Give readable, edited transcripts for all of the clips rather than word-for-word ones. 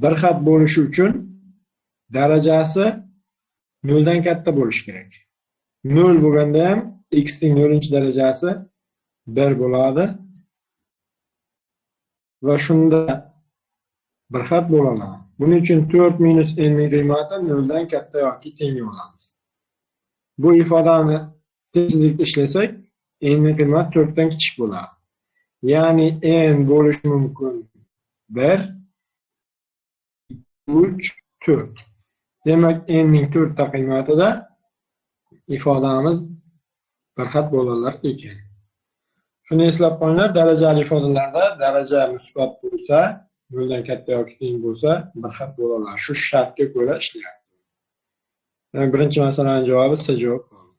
Bir xat bo'lishi uchun darajasi 0 dan katta bo'lishi kerak. 0 bo'lganda ham x ning 0-darajasi 1 bo'ladi. Va shunda bir xat bo'ladi. Buning uchun 4 minus n ning qiymati 0 dan katta yoki teng olamiz. Bu ifodani tezlikda ishlasak, n ning qiymati 4 dan kichik bo'ladi. Ya'ni n bo'lishi mumkin 1, 3, 4. Demak, n ning 4 ta qiymatida ifodamiz bir xat bo'lalar ekan. Shuni eslab qo'yinglar, darajali ifodalarda daraja musbat bo'lsa, 0 dan katta yoki teng bo'lsa, bir xat bo'ladi. Shu shartga ko'ra ishlayapti. Demak, birinchi masalaning javobi C javob bo'ldi.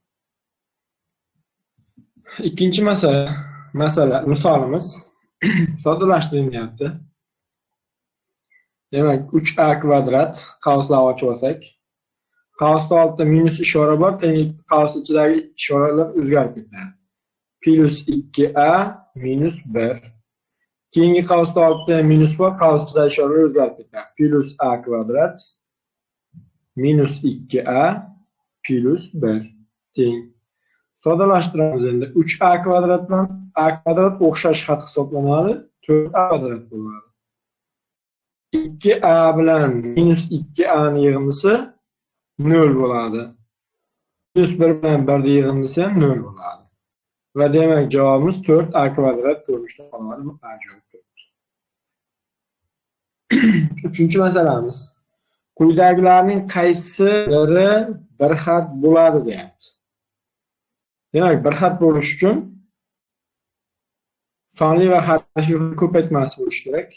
Ikkinchi masala misolimiz soddalashtirilmayapti. Demak, 3a kvadrat qavslar ochib olsak, qavsda oldida minus ishora bor, tenglik qavs ichidagi ishoralar o'zgarib ketadi. Plus 2a minus 1. Keyingi qavsda oldida minus bor, qavs ichidagi ishoralar o'zgarib ketadi. Plus a kvadrat minus 2a plus 1 teng. Soddalashtiramiz endi. 3a kvadrat bilan a kvadrat o'xshash xat hisoblanadi, 4a kvadrat bo'ladi. 2a bilan minus 2a ning yig'indisi 0 bo'ladi. Minus 1 bilan 1 ning yig'indisi ham 0 bo'ladi. Va demak javobimiz 4a kvadrat ko'rinishda qoladi. Bu A javob. Uchinchi masalamiz. Quyidagilarning qaysi biri bir xat bo'ladi deyapti. Demak, bir xat bo'lishi uchun sonli va harfli ko'paytmasi bo'lishi kerak.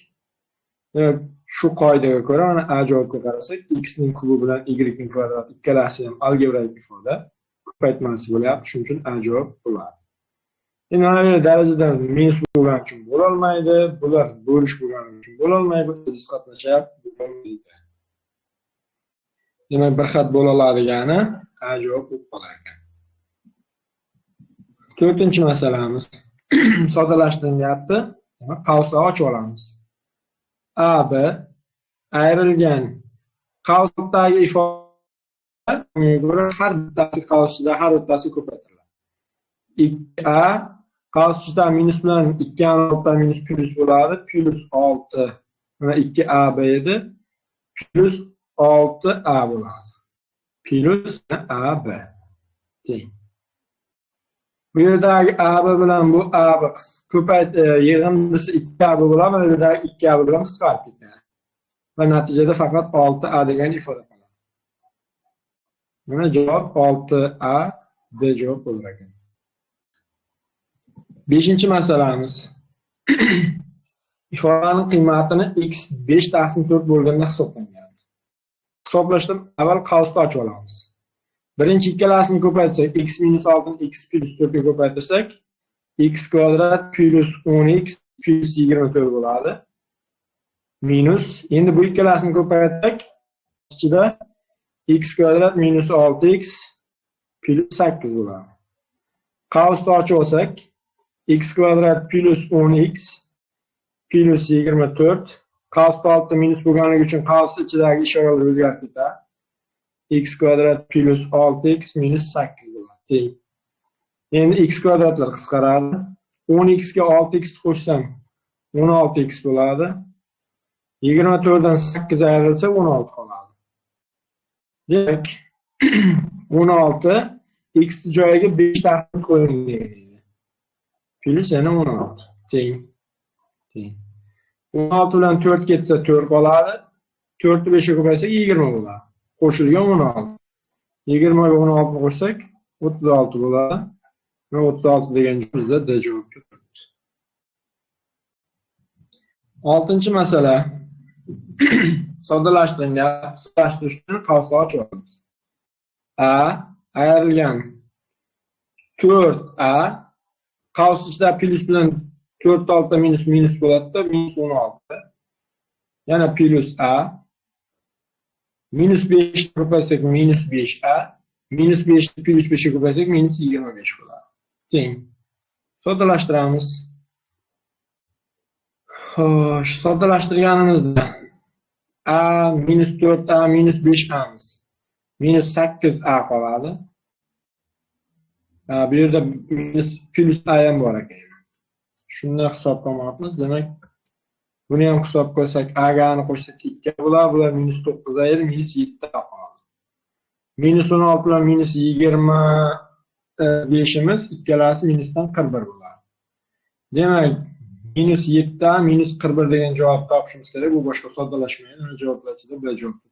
Demak, shu qoidaga ko'ra mana A javobga qarasak, x ning kubi bilan y ning kvadrati ikkalasi ham algebraik ifoda ko'paytmasi bo'lyapti. Shuning uchun A javob bo'ladi. Endi mana bu darajadan minus bo'lgani uchun bo'la olmaydi, bular bo'lish bo'lgani uchun bo'la olmaydi, o'zi qatnashyapti, bo'lmaydi. Demak, bir xat bo'la oladigani A javob bo'lib qolar ekan. To'rtinchi masalamiz soddalashtirilmayapti. Demak, qavsni ochib olamiz. A B ayrilgan qavsdagi ifoda ko'ra har bittasi qavsida har bittasi ko'paytiriladi. 2a qavs ichida minus bilan 2 oltida minus plus bo'ladi, plus 6. Mana 2ab edi, plus 6a bo'ladi. Plus ab teng. Bu yerdagi AB bilan bu AB ko'payt yig'indisi 2AB bo'ladi, mana bu yerdagi 2AB bilan qisqarib ketadi. Va natijada faqat 6A degan ifoda qoladi. Mana javob 6A D javob bo'lar ekan. 5-chi masalamiz. Ifodaning qiymatini x 5 taqsim 4 bo'lganda hisoblangan. Hisoblashda avval qavsni ochib olamiz. Birinchi ikkalasini ko'paytirsak, x minus 6 ni x plus 4 ga ko'paytirsak, x kvadrat plus 10x plus 24 bo'ladi. Minus, endi bu ikkalasini ko'paytirsak, ichida x kvadrat minus 6x plus 8 bo'ladi. Qavsni ochib olsak, x kvadrat plus 10x plus 24, qavsda oldida minus bo'lganligi uchun qavs ichidagi ishoralar o'zgarib ketadi. X kvadrat plus 6x minus 8 bo'ladi. Teng. Endi x kvadratlar qisqaradi. 10x ga 6x qo'shsam 16x bo'ladi. 24 dan 8 ayrilsa 16 qoladi. Demak, 16 x joyiga 5 taqsim qo'ying. Plus yana 16 teng. Teng. 16 bilan 4 ketsa 4 qoladi. 4 ni 5 ga ko'paytsak 20 bo'ladi. Qo'shilgan 16. 20 ga 16 ni qo'shsak 36 bo'ladi. Va 36 degan bizda D javob turibdi. 6-masala. Soddalashtirilgan. Soddalashtirishni uchun qavsni ochib olamiz. A ayrilgan 4A qavs ichida plus bilan 4 oltida minus minus bo'ladi-da, minus 16. Yana plus A minus 5 ko'paytirsak minus 5A minus 5 plus 5 ga ko'paytirsak minus 25 bo'ladi. Teng. Soddalashtiramiz. Xo'sh, soddalashtirganimizda A minus 4a minus 5a'miz minus 8a qoladi. Bu yerda minus plus a ham bor ekan. Shuni hisobga olamiz. Demak, buni ham hisob qo'ysak, a ga ni qo'shsak 2 bo'ladi, bular minus 9 a edi, minus 7 a qoladi. Minus 16 bilan minus 25imiz ikkalasi minusdan 41 bo'ladi. Demak, minus 7 a minus 41 degan javob topishimiz kerak. Bu boshqa soddalashmaydi. Mana javoblar ichida bu javobni